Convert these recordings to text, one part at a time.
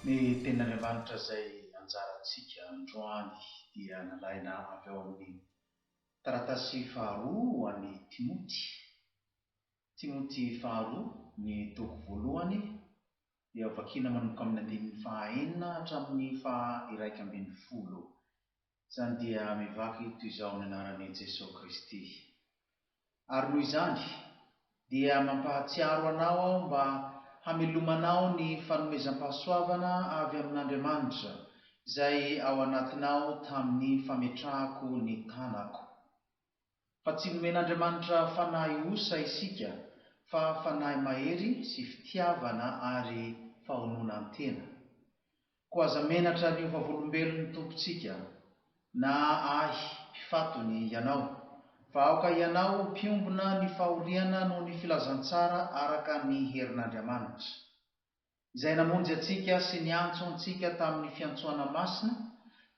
Ny Tenin'Andriamanitra izay anjarantsika androany dia nalaina avy ao amin'ny taratasy faharoa ho an'i Timoty. Timoty faharoa, ny toko voalohany, dia vakiana manomboka amin'ny andininy faha-enina hatramin'ny faha-11. Izany dia mivaky toy izao amin'ny anaran'i Jesoa Kristy. Ary noho izany, dia mampahatsiaro anao aho mba hamelomanao ny fanomezam-pahasoavana avy amin'Andriamanitra izay ao anatinao tamin'ny fametrahako ny tanako. Fa tsy nomen'Andriamanitra fanahy osa isika, fa fanahy mahery sy fitiavana ary fahononan-tena. Koa aza menatra ny ho vavolombelon'ny Tompontsika, na ahy mpifatony ianao, fa aoka ianao ho mpiombona ny fahoriana noho ny filazantsara araka ny herin'Andriamanitra. Izay namonjy antsika sy niantso antsika tamin'ny fiantsoana masina,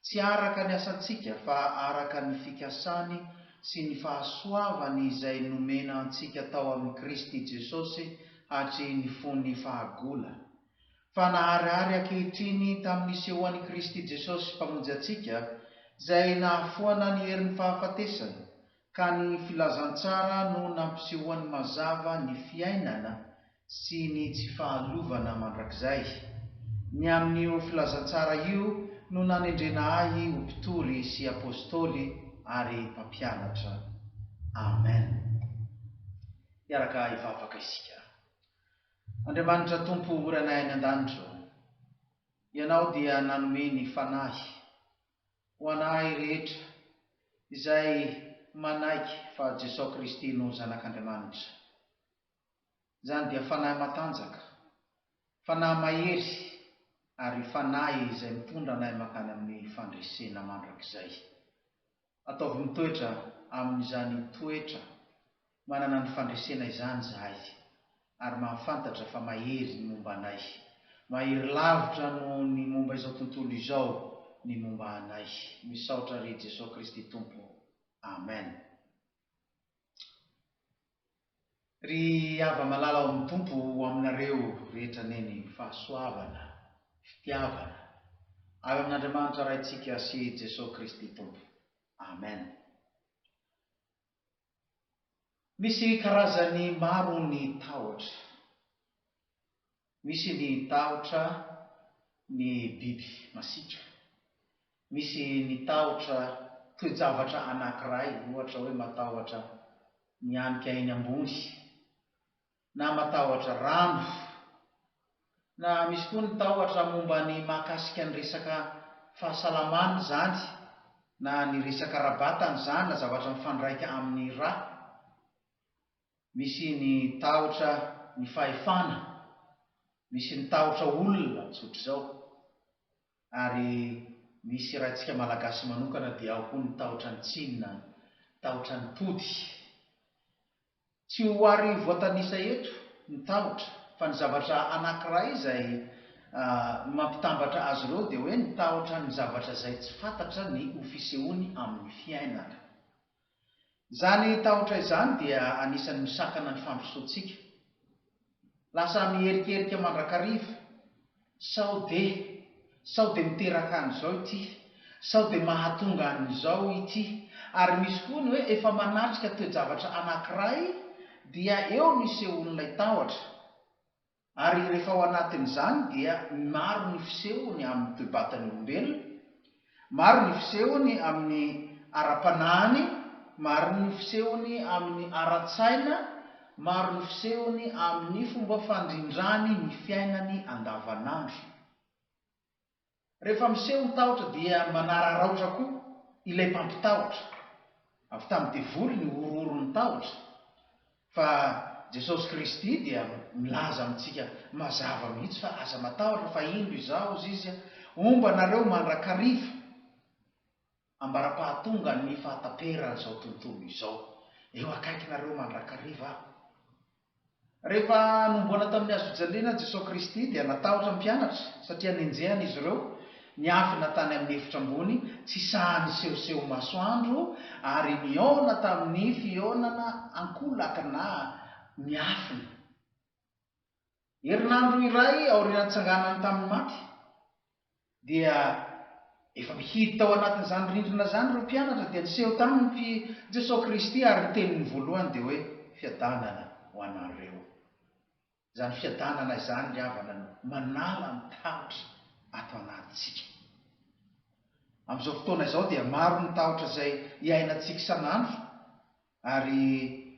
tsy araka ny asantsika fa araka ny fikasany sy ny fahasoavany izay nomena antsika tao amin'i Kristy Jesosy hatry ny fony fahagola. Fa naharihary ankehitriny tamin'ny nisehoan'i Kristy Jesosy Mpamonjy antsika, izay nahafoana ny herin'ny fahafatesana, ka ny filazantsara no nampisehoany mazava ny fiainana sy ny tsy fahalovana mandrakizay. Ny amin'io filazantsara io no nanendrena ahy ho mpitory sy apostoly ary mpampianatra. Amen. Hiaraka hivavaka isika. Andriamanitra Tompo Ranay any an-danitra ô, Ianao dia nanome ny Fanahy ho anay rehetra izay manaiky fa Jesosy Kristy no Zanak'Andriamanitra. Izany dia Fanahy matanjaka, Fanahy mahery ary Fanahy izay mitondra anay mankany amin'ny fandresena mandrakizay. Ataovy mitoetra amin'izany toetra manana ny fandresena izany izahay ary mahafantatra fa mahery ny momba anay. Mahery lavitra noho ny momba izao tontolo izao ny momba anay. Misaotra ry Jesoa Kristy Tompo. Amen. Ry hava-malala ao amin'ny Tompo, ho aminareo rehetra anie ny fahasoavana, fitiavana, avy amin'Andriamanitra Raintsika sy Jesoa Kristy Tompo. Amen. Misy karazany maro ny tahotra. Misy ny tahotra ny biby masiaka. Misy ny tahotra toe-javatra anankiray, ohatra hoe matahotra mihanika eny ambony, na matahotra rano, na misy koa ny tahotra momba ny mahakasika ny resaka fahasalamana izany, na ny resaka ara-batana izany, na zavatra mifandraika amin'ny ra. Misy ny tahotra ny fahefana, misy ny tahotra olona tsotr'izao, ary misy raha antsika Malagasy manokana dia ao koa ny tahotra ny tsinona, tahotra ny tody. Tsy ho ary voatanisa eto ny tahotra fa ny zavatra anankiray izay mampitambatra azy ireo dia hoe ny tahotra ny zavatra izay tsy fantatra ny ho fisehony amin'ny fiainana. Izany tahotra izany dia anisan'ny misakana ny fandrosoantsika. Lasa miherikerika mandrakariva, sao dia, sao dia miteraka an'izao ity, sao dia mahatonga an'izao ity, ary misy koa ny hoe efa manatrika toe-javatra anankiray dia eo no isehoan'ilay tahotra. Ary rehefa ao anatin'izany dia maro ny fisehony amin'ny toe-batan'ny olombelona, maro ny fisehony amin'ny ara-panahiny, maro ny fisehony amin'ny ara-tsaina, maro ny fisehony amin'ny fomba fandrindrany ny fiainany andavanandro. Rehefa miseho ny tahotra dia manararaotra koa ilay mpampitahotra. Avy tamin'ny devoly ny horohoron'ny tahotra. Fa Jesosy Kristy dia milaza amintsika mazava mihitsy fa aza matahotra fa indro izaho, hozy Izy, homba anareo mandrakariva. Ambara-pahatonga ny fahataperan'izao tontolo izao. Eo akaikinareo mandrakariva aho. Rehefa nohomboana tamin'ny hazofijaliana Jesoa Kristy dia natahotra ny mpianatra satria nenjehana izy ireo, niafina tany amin'ny efitra ambony, tsy sahy nisehoseho masoandro ary nihaona tamin'ny fihaonana ankolaka na miafina. Herinandro iray aorian'ny nitsanganany tamin'ny maty. Dia efa mihidy tao anatin'izany rindrina izany ireo mpianatra dia niseho taminy i Jesoa Kristy ary ny teniny voalohany dia hoe, Fiadanana ho anareo. Izany fiadanana izany ry havana no manala ny tahotra ato anatintsika. Amin'izao fotoana izao dia maro ny tahotra izay iainantsika isan'andro ary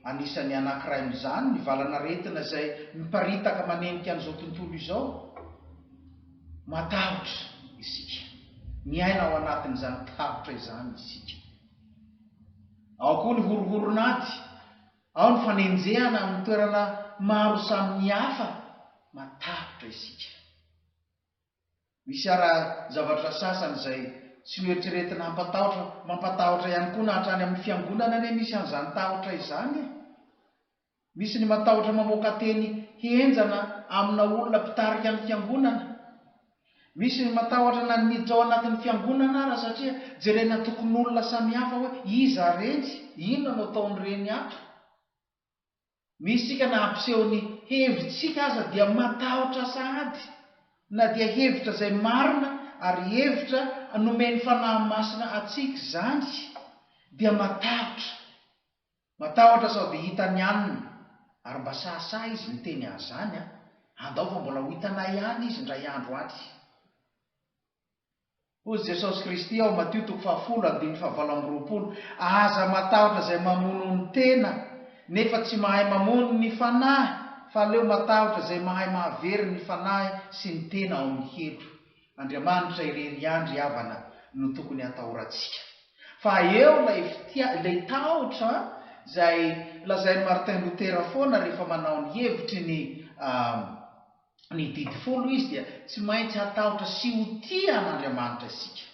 anisan'ny anankiray amin'izany ny valan'aretina izay miparitaka manenika an'izao tontolo izao. Matahotra isika. Miaina ao anatin'izany tahotra izany isika. Ao koa ny horohoron'ady Ao ny fanenjehana amin'ny toerana maro samihafa, matahotra isika. Misy ara zavatra sasany izay tsy noeritreretina hampatahotra, mampatahotra ihany koa na hatrany amin'ny fiangonana anie misy an'izany tahotra izany e. Misy ny matahotra mamoaka teny henjana amina olona mpitarika ny fiangonana. Misy ny matahotra na ny miditra ao anatin'ny fiangonana ara satria jerena antokon'olona samihafa hoe iza reny, inona no ataon'ireny ato. Misy tsika na hampiseho ny hevitsika aza dia matahotra sahady na dia hevitra izay marina ary hevitra nomen'ny Fanahy Masina antsika izany dia matahotra. Matahotra sao dia hitan'i anona ary mba sahasaha izy niteny an'izany an! Andao fa mbola ho hitanay ihany izy indray andro any. Hoy Jesosy Kristy ao Matio toko fahafolo andininy fahavalo amby 20, Aza matahotra izay mamono ny tena, nefa tsy mahay mamono ny fanahy, fa aleo matahotra izay mahay mahavery ny fanahy sy ny tena ao amin'ny helo. Andriamanitra irery ihany ry havana no tokony hatahorantsika. Fa eo ilay fitia, ilay tahotra izay lazain'i Martin Luther foana rehefa manao ny hevitry ny ny didy folo izy dia tsy maintsy hatahotra sy ho tia an'Andriamanitra isika.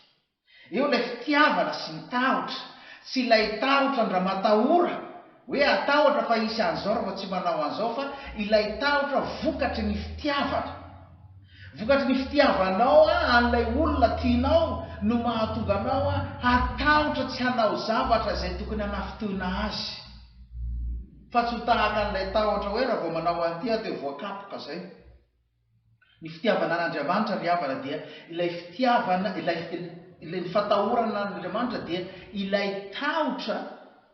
Eo ilay fitiavana sy ny tahotra, tsy ilay tahotra andramatahora, hoe atahotra fa hisy an'izao raha vao tsy manao an'izao fa ilay tahotra vokatry ny fitiavana. Vokatry ny fitiavanao an'ilay olona tianao no mahatonga anao hatahotra tsy hanao zavatra izay tokony hanafintohina azy. Fa tsy ho tahaka an'ilay tahotra hoe raha vao manao an'ity aho dia voakapoka izay. Ny fitiavana an'Andriamanitra ry havana dia ilay fitiavana, ilay, ilay ny fatahorana an'Andriamanitra dia ilay tahotra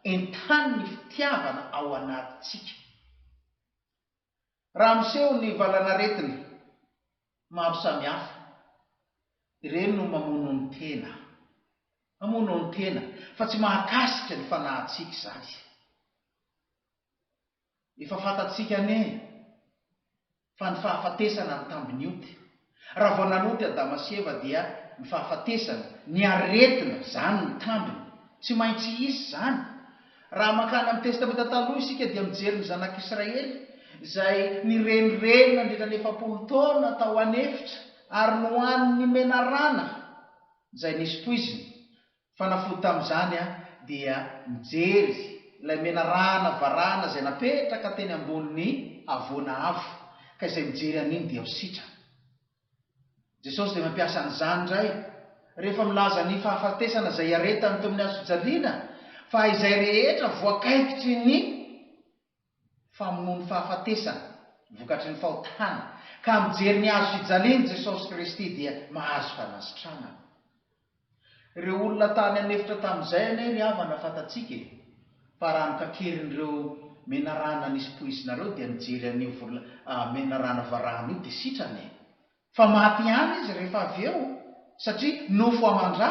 entanin'ny fitiavana ao anatintsika. Raha miseho ny valanaretina maro samihafa, ireny no mamono ny tena. Mamono ny tena, fa tsy mahakasika ny fanahintsika izany. Efa fantatsika anie fa ny fahafatesana no tambin'ny ota. Raha vao nanota i Adama sy Eva dia ny fahafatesana, ny aretina, izany no tambiny. Tsy maintsy hisy izany. Raha mankany amin'ny Testamenta Taloha isika dia mijery ny zanak'Israely izay nirenireny nandritra ny 40 taona tao an'efitra ary nohanin'ny menarana izay nisy poizina. Fanafody tamin'izany dia nijery ilay menarana varahana izay napetraka teny ambonin'ny havoana avo, ka izay mijery an'iny dia ho sitrana. Jesosy dia mampiasa an'izany indray rehefa milaza ny fahafatesana izay iaretany teo amin'ny hazofijaliana, fa izay rehetra voakaikitry ny famonoan'ny fahafatesana vokatry ny fahotana, ka mijery ny hazofijalian'i Jesosy Kristy dia mahazo fanasitranana. Ireo olona tany an'efitra tamin'izay anie ry havana fantatsika e! Fa raha nokakerin'ireo menarana nisy poizina ireo dia nijery an'io menarana varahana io dia sitrana e! Fa maty ihany izy rehefa avy eo satria nofo aman-drà.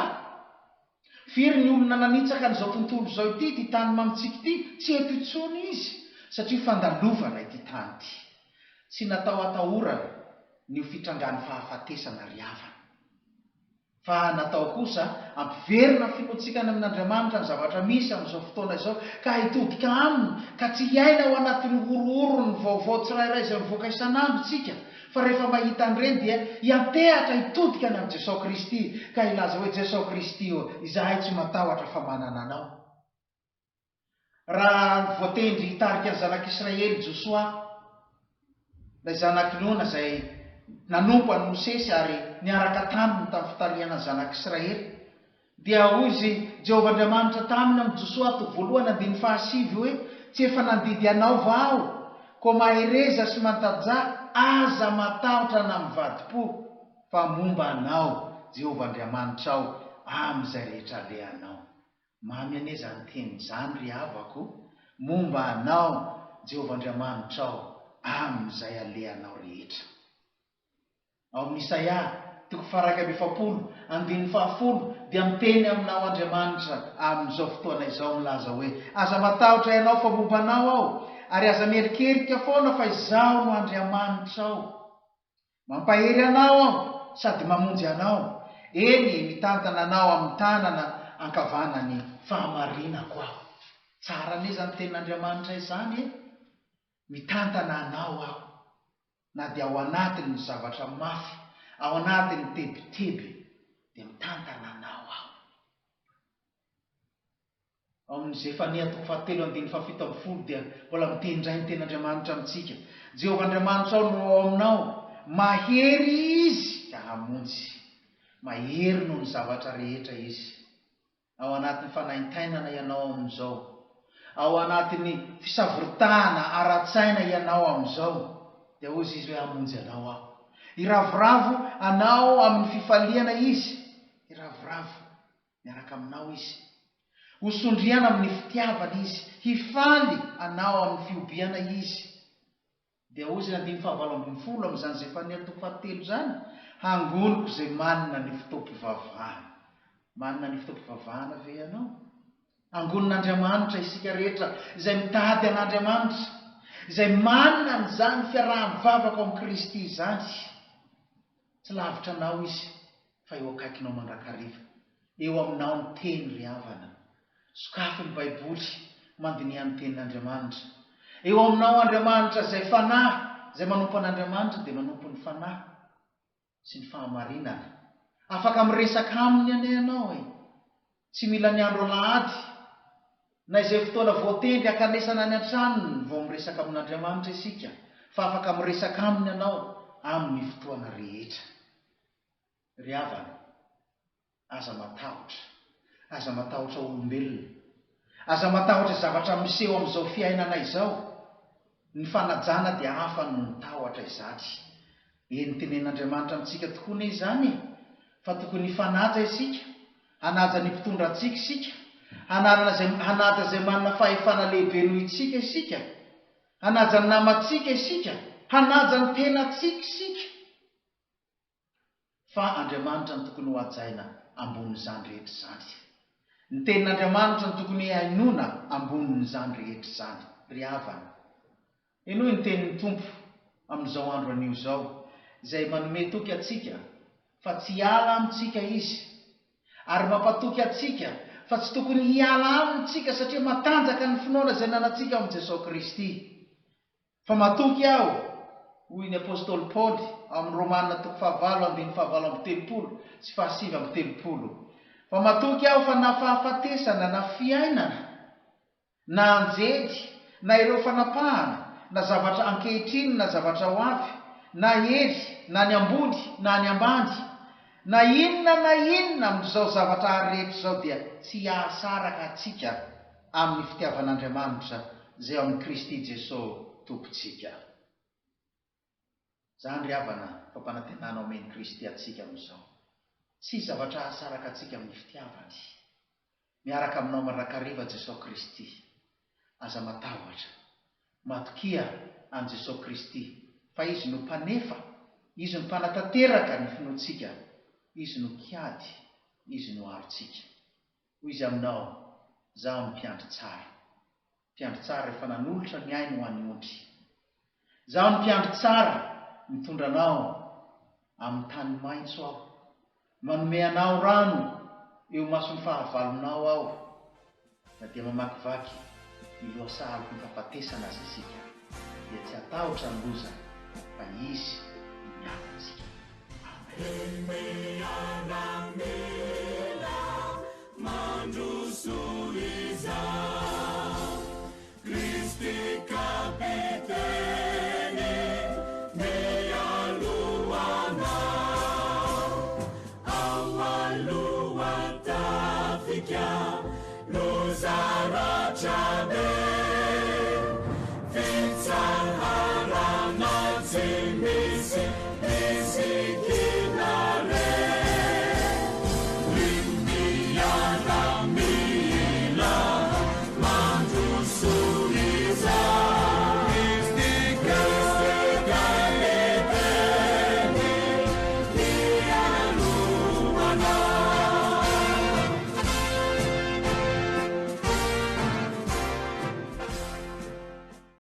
Firy ny olona nanitsaka an'izao tontolo izao ity, ity tany mamintsika ity, tsy eto intsony izy satria fandalovana ity tany ity. Tsy natao hatahorana ny ho fitrangan'ny fahafatesana ry havana. Fa natao kosa hampiverina ny finoantsika any amin'Andriamanitra ny zavatra misy amin'izao fotoana izao, ka hitodika Aminy, ka tsy hiaina ao anatin'ny horohoron'ny vaovao tsirairay izay mivoaka isan'andro isika, fa rehefa mahita an'ireny dia hiantehatra hitodika any amin'i Jesosy Kristy, ka hilaza hoe, Jesosy Kristy ô, izahay tsy matahotra fa manana Anao. Raha voatendry hitarika ny zanak'Israely Josoa, ilay zanak'i Nona izay nanompo an'i Mosesy ary niaraka taminy tamin'ny fitarihana ny zanak'Israely, dia hoy izy Jehovah Andriamanitra taminy amin'i Josoa toko voalohany andininy fahasivy hoe, Tsy efa nandidy anao va Aho? Koa mahereza sy mantajaha, aza matahotra na mivadi-po, fa momba anao. Jehovah Andriamanitrao, amin'izay rehetra alehanao. Mamy anie izany teny izany, ry havako, momba anao, Jehovah Andriamanitrao, amin'izay alehanao rehetra. Ao amin'ny Isaia, toko faha-41, andininy fahafolo, dia miteny aminao Andriamanitra amin'izao fotoana izao milaza hoe, Aza matahotra ianao fa momba anao Aho, ary aza mierikerika foana fa Izaho no Andriamanitrao. Mampahery anao Aho sady mamonjy anao, eny, mitantana anao amin'ny tanana ankavanan'ny fahamarinako Aho. Tsara anie izany tenin'Andriamanitra izany e! Mitantana anao Aho. Na dia ao anatin'ny zavatra mafy, ao anatin'ny tebiteby, dia mitantana anao Aho. Ao amin'ny Zefania toko fahatelo andininy fahafito ambin'ny folo dia mbola miteny indray ny Tenin'Andriamanitra amintsika, Jehovah Andriamanitrao no ao aminao, mahery Izy ka hamonjy. Mahery noho ny zavatra rehetra Izy. Ao anatin'ny fanaintainana ianao amin'izao. Ao anatin'ny fisavoritahana ara-tsaina ianao amin'izao. Dia hoy Izy hoe hamonjy anao Aho. Hiravoravo anao amin'ny fifaliana Izy. Hiravoravo miaraka aminao Izy. Ho sondriana amin'ny fitiavana Izy. Hifaly anao amin'ny fihobiana Izy. Dia hoy izy andininy fahavalo ambin'ny folo amin'izany Zefania toko fahatelo izany, Hangoniko izay manina ny fotoam-pivavahana. Manina ny fotoam-pivavahana ve ianao? Angonin'Andriamanitra isika rehetra izay mitady an'Andriamanitra, izay manina an'izany fiaraha-mivavaka ao amin'i Kristy izany. Tsy lavitra anao Izy fa eo akaikinao mandrakariva. Eo aminao ny Teny ry havana. Sokafy ny Baiboly, mandiniha ny Tenin'Andriamanitra. Eo aminao Andriamanitra izay Fanahy, izay manompo an'Andriamanitra dia manompo ny Fanahy sy ny fahamarinana. Afaka miresaka Aminy anie ianao e! Tsy mila ny andro alahady na izay fotoana voatendry hankanesana any an-tranony vao miresaka amin'Andriamanitra isika fa afaka miresaka Aminy ianao amin'ny fotoana rehetra. Ry havana, aza matahotra. Aza matahotra olombelona. Aza matahotra zavatra miseho amin'izao fiainana izao. Ny fanajana dia hafa noho ny tahotra izany. Eny tenen'Andriamanitra amintsika tokoa anie izany e! Fa tokony hifanaja isika, hanaja ny mpitondra antsika isika, hananana izay, hanaja izay manana fahefana lehibe noho itsika isika, hanaja ny namantsika isika, hanaja ny tenantsika isika. Fa Andriamanitra no tokony hohajaina ambonin'izany rehetra izany. Ny Tenin'Andriamanitra no tokony hihainoana ambonin'izany rehetra izany. Ry havana, henoy ny Tenin'ny Tompo amin'izao andro anio izao, izay manome toky antsika fa tsy hiala amintsika Izy, ary mampatoky antsika fa tsy tokony hiala Aminy isika satria matanjaka ny finoana izay nanantsika ao amin'i Jesosy Kristy. Fa matoky aho, hoy ny apostoly Paoly ao amin'ny Romana toko fahavalo andininy fahavalo amby telopolo sy fahasivy amby telopolo, fa matoky aho fa na fahafatesana na fiainana, na anjely, na ireo fanapahana, na zavatra ankehitriny na zavatra ho avy, na hery, na ny ambony na ny ambany, na inona na inona amin'izao zavatra ary rehetra izao dia tsy hahasaraka antsika amin'ny fitiavan'Andriamanitra izay ao amin'i Kristy Jesoa Tompontsika. Izany ry havana fampanantenana omen'i Kristy antsika amin'izao. Tsisy zavatra hahasaraka antsika amin'ny fitiavany. Miaraka aminao mandrakariva Jesoa Kristy. Aza matahotra. Matokia an'i Jesoa Kristy fa Izy no Mpanefa, Izy no Mpanatanteraka ny finoantsika, Izy no Mpiady, Izy no Arontsika. Hoy Izy aminao, Izaho no mpiandry tsara. Mpiandry tsara efa nanolotra ny ainy ho an'ny ondry. Izaho no mpiandry tsara, mitondra anao amin'ny tany maitso Aho. Manome anao rano eo imason'ny fahavalonao Aho. Na dia mamakivaky ny lohasaha aloky ny fahafatesana aza isika, dia tsy hatahotra ny loza, fa Izy.